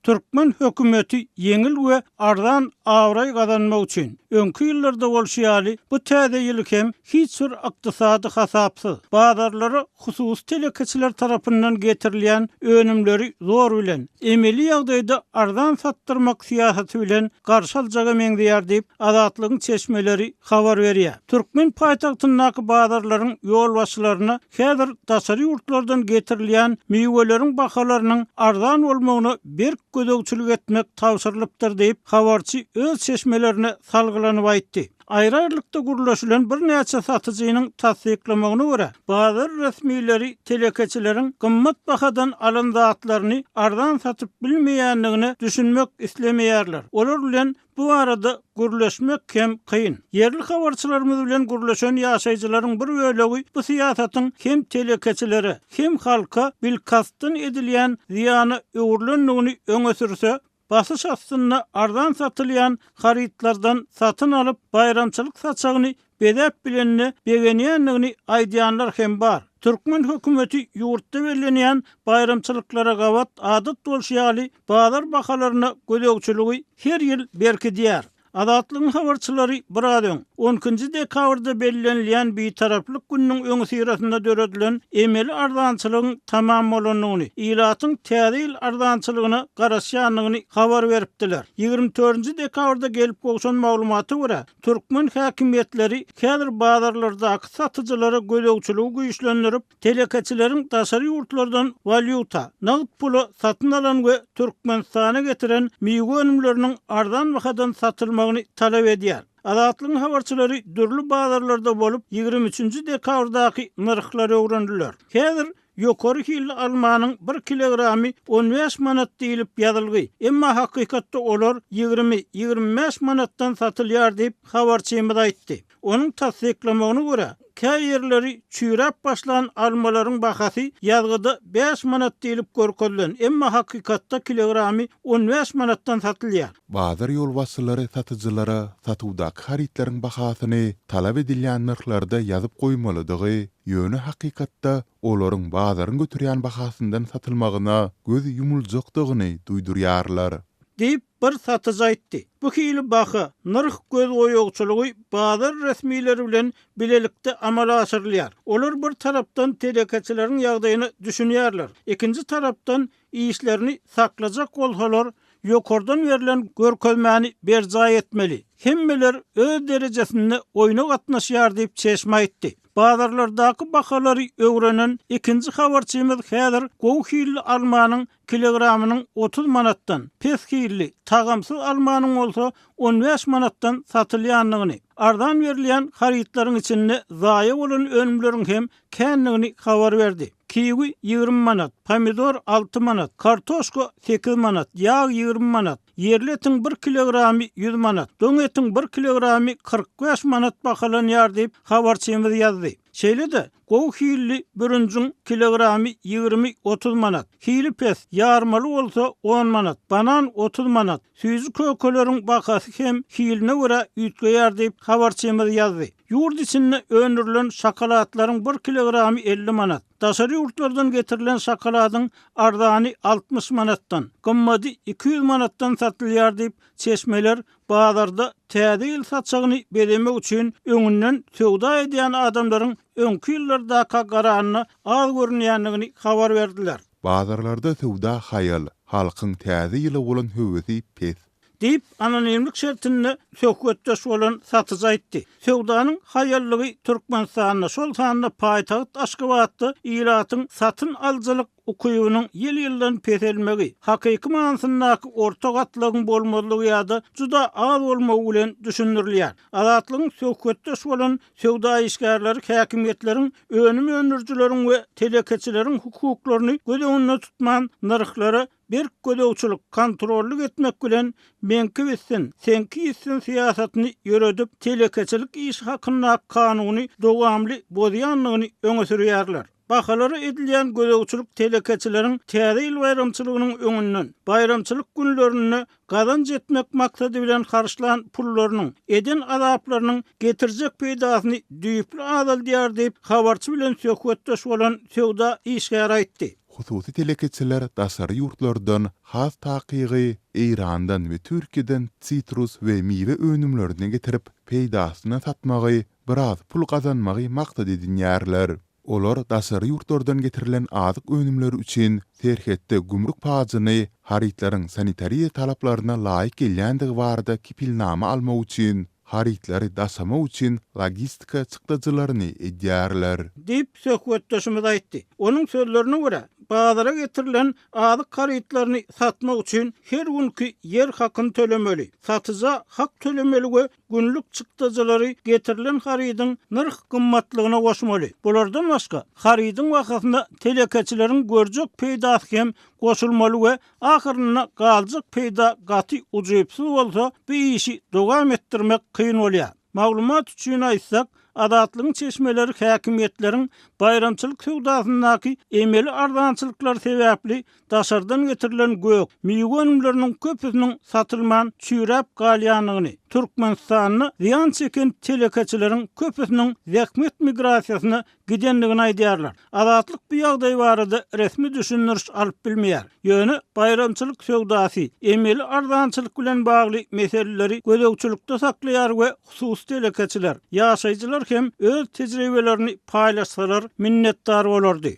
Türkmen hökümeti ýeňil we arzan abraý gazanmak üçin, öňki ýyllarda bolşy ýaly, bu täze ýyly hem hiç bir ykdysady hasapsyz, bazarlara hususy telekeçiler tarapyndan getirilýän önümleri zor bilen, emeli ýagdaýda arzan satdyrmak syýasaty bilen garşy aljaga meňzeýär diýip, Azatlygyň çeşmeleri habar berýär. Türkmen paýtagtyndaky bazarlaryň ýolbaşçylaryna häzir daşary ýurtlardan getirilýän miweleriň bahalarynyň arzan bolmagyna berk gözegçilik etmek tabşyrylypdyr diýip, habarçy öz çeşmelerine salgylanyp aýtdy. Aýry-aýrylykda gürleşilen birnäçe satyjynyň tassyklamagyna görä, bazar resmileri telekeçileriň gymmat bahadan alan zatlaryny arzan satyp bilmeýändigine düşünmek islemeýärler. Olar bilen Bu barada gürleşmek hem kyn. Ýerli habarçylarymyz bilen gürleşen ýaşaýjylaryň bir bölegi bu syýasatyň hem telekeçilere, hem halka bilkastdan edilýän zyýana öwrülendigini öňe sürse, basyş astynda arzan satylýan harytlardan satyn alyp, baýramçylyk saçagyny bezäp bilenine begenýändigini aýdýanlar hem bar. Türkmen hökümeti ýurtda bellenýän baýramçylyklara gabat adat bolşy ýaly bazar bahalaryna gözegçiligi her ýyl berkidýär. Azatlygyň habarçylary biraz öň, on ikinji dekabrda bellenilýän Bitaraplyk gününiň öňüsyrasynda döredilen emeli arzançylygyň tamam bolandygyny, ilatyň Täze ýyl arzançylygyna garaşýandygyny habar beripdiler. Ýigrimi dördünji dekabrda gelip gowşan maglumata görä, Türkmen häkimiýetleri häzir bazarlardaky satyjylara gözegçiligi güýçlendirip, telekeçileriň daşary ýurtlardan walýuta, nagt pula satyn alan we Türkmenistana getiren miwe önümleriniň arzan bahadan satylmagyny talap edýär. Azatlygyň habarçylary dürli bazarlarda bolup, ýigrimi üçünji dekabrdaky nyrhlary öwrendiler. Häzir Ýokary hilli almanyň bir kilogramy on bäş manat diýlip ýazylgy, emma hakykatda olar 20, 25 manatdan satylýar diýip, habarçymyz aýtdy. Onuň tassyklamagyna görä, kä ýerleri çüýräp başlan almalaryň bahasy ýazgyda bäş manat diýlip görkezilen, emma hakykatda kilogramy on bäş manatdan satylýar. Bazar ýolbaşçylary satyjylara satuwdaky harytlaryň bahasyny talap edilýän nyrhlarda ýazyp goýmalydygy, ýöne hakykatda olaryň bazaryň göterýän bahasyndan satylmagyna göz ýumuljakdygyny duýdurýarlar. Diýip, bir satyjy aýtdy. Bu hili baha, nyrh gözboýagçylygy bazar resmileri bilen bilelikde amala aşyrylýar. Olar bir tarapdan telekeçileriň ýagdaýyna düşünýärler, ikinji tarapdan işlerini saklajak bolsalar, ýokardan berlen görkezmäni berjaý etmeli. Hemmeler öz derejesinde oýna gatnaşýar diýip, çeşme aýtdy. Bazarlardaky bahalary öwrenen ikinji habarçymyz häzir gowy hilli almanyň kilogramynyň 30 manatdan, pes hilli, tagamsyz almanyň bolsa on bäş manatdan satylýandygyny, arzan berilýän harytlaryň içinde zaýa bolan önümleriň hem kändigini habar berdi. Kiwi 20 manat, pomidor 6 manat, kartoşka 8 manat, ýag 20 manat, ýerli etiň bir kilogramy 100 manat, doň etiň bir kilogramy 45 manat bahalanýar diýip, habarçymyz ýazdy. Şeýle-de, gowy hilli bürünjiň kilogramy 20-30 manat, hili pes, ýarmaly bolsa on manat, banan 30 manat, süýji-kökeleriň bahasy hem hiline görä üýtgeýär diýip, habarçymyz ýazdy. Ýurt içinde öndürilen şokoladlaryň bir kilogramy 50 manat. Daşary ýurtlardan getirilen şokoladyň arzany 60 manatdan, gymmady 200 manatdan satylýar diýip, çeşmeler bazarda Täze ýyl saçagyny bezemek üçin öňünden söwda edýän adamlaryň öňki ýyllardaka garanda az görünýändigini habar berdiler. Bazarlarda söwda haýal, halkyň Täze ýyla bolan höwesi pes. Diýip, anonimlik şertinde söhbetdeş bolan satyjy aýtdy. Söwdanyň haýallygy Türkmenistanda, şol sanda paýtagt Aşgabatda ilatyň satyn alyjylyk ukybynyň ýyl-ýyldan peselmegi, hakyky manysyndaky orta gatlagyň bolmazlygy ýa-da juda az bolmagy bilen düşündirilýär. Azatlygyň söhbetdeş bolan söwda işgärleri häkimiýetleriň önüm öndürijileriň we telekeçileriň hukuklaryny göz öňünde tutman nyrhlara Berk gözegçilik, kontrollyk etmek bilen, meňki bitsin, seňki ýitsin syýasatyny ýöredip, telekeçilik işi hakyndaky kanuny dowamly bozýandygyny öňe sürýärler. Bahalara edilýän gözegçilik telekeçileriň Täze ýyl baýramçylygynyň öňünden, baýramçylyk günlerinde gazanç etmek maksady bilen harçlan pullarynyň, eden azaplarynyň getirjek peýdasyny düýpli azaldýar diýip, habarçy bilen söhbetdeş bolan söwda işgäri aýtdy. Hususy telekeçiler daşary ýurtlardan, has takygy, Eýrandan we Türkiýeden sitrus we miwe önümlerini getirip, peýdasyna satmagy, biraz pul gazanmagy maksat edinýärler. Olar daşary ýurtlardan getirilen azyk önümleri üçin serhetde gümrük pajyny harytlaryň sanitariýa talaplaryna laýyk gelýändigi barada kepilnama almak üçin, harytlary daşamak üçin logistika çykdajylaryny edýärler. Diýip, söhbetdeşimiz aýtdy. Onuň sözlerine görä, bazara getirilen azyk harytlaryny satmak üçin her günki ýer hakyny tölemeli, satyja hak tölemeli we günlük çykdajylary getirilen harydyň nyrh gymmatlygyna goşmaly. Bulardan başga, harydyň bahasyna telekeçileriň görjek peýdasy hem goşulmaly we ahyrynda galjak peýda gaty ujypsyz bolsa, bu işi dowam etdirmek kyn bolýar. Maglumat üçin aýtsak, Azatlygyň çeşmeleri häkimiýetleriň baýramçylyk söwdasyndaky emeli arzançylyklar sebäpli daşardan getirilen gök, miwe önümleriniň köpüsiniň satylman çüýräp galýandygyny, Türkmenistanda zyýan çeken telekeçileriň köpüsiniň zähmet migrasiýasyna gidendigini aýdýarlar. Azatlyk bu ýagdaý barada resmi düşündiriş alyp bilmeýär. Ýöne baýramçylyk söwdasy, emeli arzançylyk bilen bagly meseleleri gözegçilikde saklaýar we hususy telekeçiler, ýaşaýjylar hem öz tejribelerini paýlaşsalar minnetdar bolardy.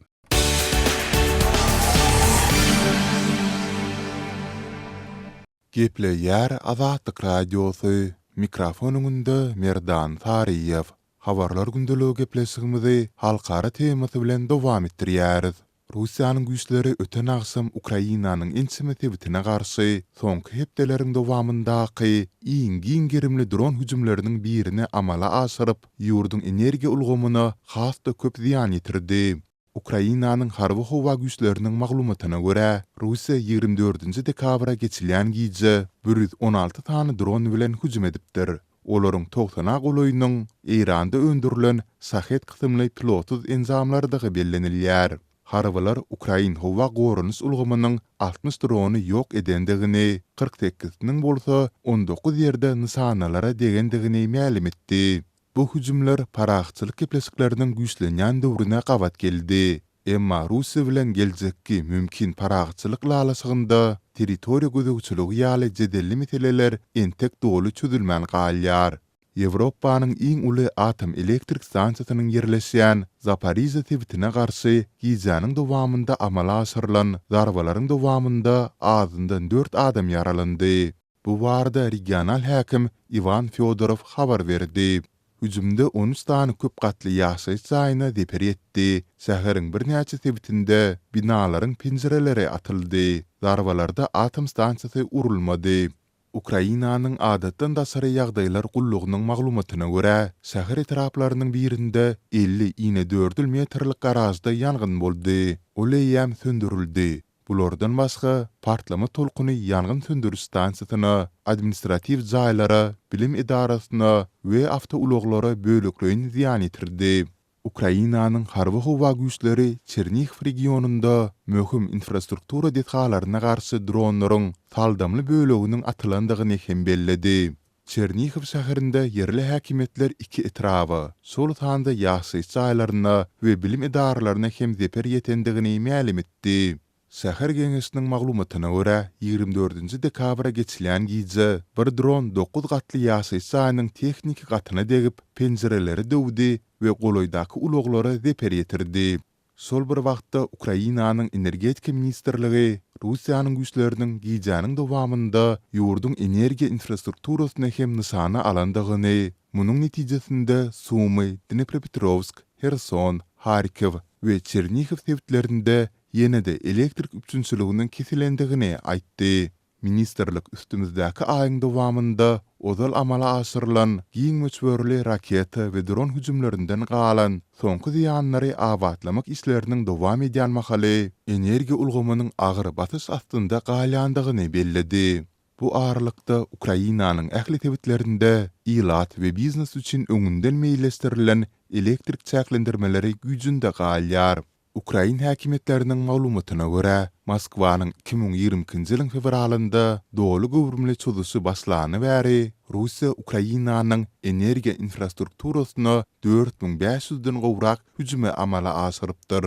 Gepleýär Azatlyk Radiosy, mikrofon öňünde Merdan Saryýew. Habarlar gündeligi gepleşigimizi halkara temasy bilen dowam etdirýäris. Russiýanyň güýçleri öten agşam Ukrainanyň ençeme sebitine garşy soňky hepdeleriň dowamyndaky iň giň gerimli dron hüjümleriniň birini amala aşyryp, ýurduň energiýa ulgamyna has-da köp zyýan ýetirdi. Ukrainanyň Harby-howa güýçleriniň maglumatyna görä, Russiýa 24 dekabra geçilýän gije 116 sany dron bilen hüjüm edipdir. Olaryň togsana golaýynyň Eýranda öndürilen Şahed kysymly pilotsyz enjamlardygy bellenilýär. Harbylar ukrain howa goranyş ulgamynyň 60 drony ýok edendigini, 48-siniň bolsa 19 ýerde nyşanalara degendigini mälim etdi. Bu hüjümler parahatçylyk gepleşikleriniň güýçlenýän döwrüne gabat geldi. Emma Russiýa bilen geljekki mümkin parahatçylyk ylalaşygynda territoriýa gözegçiligi ýaly jedelli meseleler entek doly çözülmän galýar. Ýewropanyň iň uly atom elektrik stansiýasynyň ýerleşýän Zaporižýa sebitine garşy gijäniň dowamynda amala aşyrylan zarbalaryň dowamynda azyndan dört adam ýaralandy. Bu barada regional häkim Iwan Fýodorow habar berdi. Hüjümde 13 sany köp gatly ýaşaýyş jaýyna zeper ýetdi, şäheriň birnäçe sebitinde binalaryň penjireleri atyldy. Zarbalarda atom stansiýasy urulmady. Ukrainanyň Adatdan daşary ýagdaýlar gullugynyň maglumatyna görä, şäher etraplarynyň birinde 50 inedördül metrlik garažda ýangyn boldy. Ol eýýäm söndürildi. Bulardan başga, partlama tolkuny ýangyn söndüriş stansiýasyna, administratiw jaýlara, bilim edarasyna we awtoulaglara bölekleýin zyýan ýetirdi. Ukrainanyň Harby-howa güýçleri Çernihiw regionynda möhüm infrastruktura desgalaryna garşy dronlaryň saldamly böleginiň atylandygyny hem belledi. Çernihiw şäherinde ýerli häkimiýetler iki etraba, şol sanda ýaşaýyş jaýlaryna we bilim edaralaryna hem zeper ýetendigini mälim etdi. Şäher geňeşiniň maglumatyna görä, 24 dekabra geçilýän gije bir dron dokuz gatly ýaşaýyş jaýynyň tehniki gatyna degip, penjireleri döwdi we golaýdaky ulaglara zeper ýetirdi. Şol bir wagtda, Ukrainanyň Energetika ministrligi Russiýanyň güýçleriniň gijäniň dowamynda ýurduň energiýa infrastrukturasyny hem nyşana alandygyny, munuň netijesinde Sumy, Dnepropetrowsk, Herson, Harkow we Çernihiw sebitlerinde ýene-de elektrik üpjünçiliginiň kesilendigini aýtdy. Ministrlik üstümizdäki aýyň dowamynda ozal amala aşyrylan giň möçberli raketa we dron hüjümlerinden galan soňky zyýanlary abatlamak işleriniň dowam edýän mahaly energiýa ulgamynyň agyr basyş astynda galýandygyny belledi. Bu aralykda, Ukrainanyň ähli sebitlerinde ilat we biznes üçin öňünden meýilleşdirilen elektrik çäklendirmeleri güýjünde galýar. Ukrain häkimiýetleriniň maglumatyna görä, Moskwanyň 2022-nji ýylyň fewralynda doly göwrümli çozuşy başlany bäri, Russiýa Ukrainanyň energiýa infrastrukturasyna 4500-den gowrak hüjümi amala aşyrypdyr.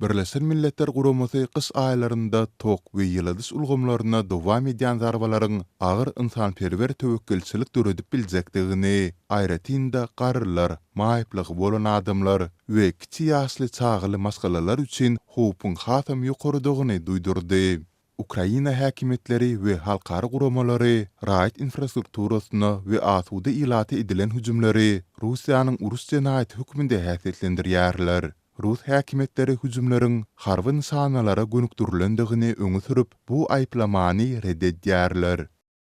Birleşen Milletler Guramasy gyş aýlarynda tok we ýyladyş ulgamlaryna dowam edýän zarbalaryň agyr ynsanperwer töwekgelçilik döredip biljekdigini, aýratyn-da garrylar, maýyplygy bolan adamlar we kiçi ýaşly çagaly maşgalalar üçin howpuň hasam ýokarydygyny duýdurdy. Ukraina häkimiýetleri we halkara guramalary raýat infrastrukturasyna we asuda ilata edilen hüjümleri Russiýanyň uruş jenaýaty hökmünde häsiýetlendirýärler. Rus häkimiýetleri hüjümleriň harby nyşanalara gönükdirilendigini öňe sürüp, bu aýyplamany ret edýärler.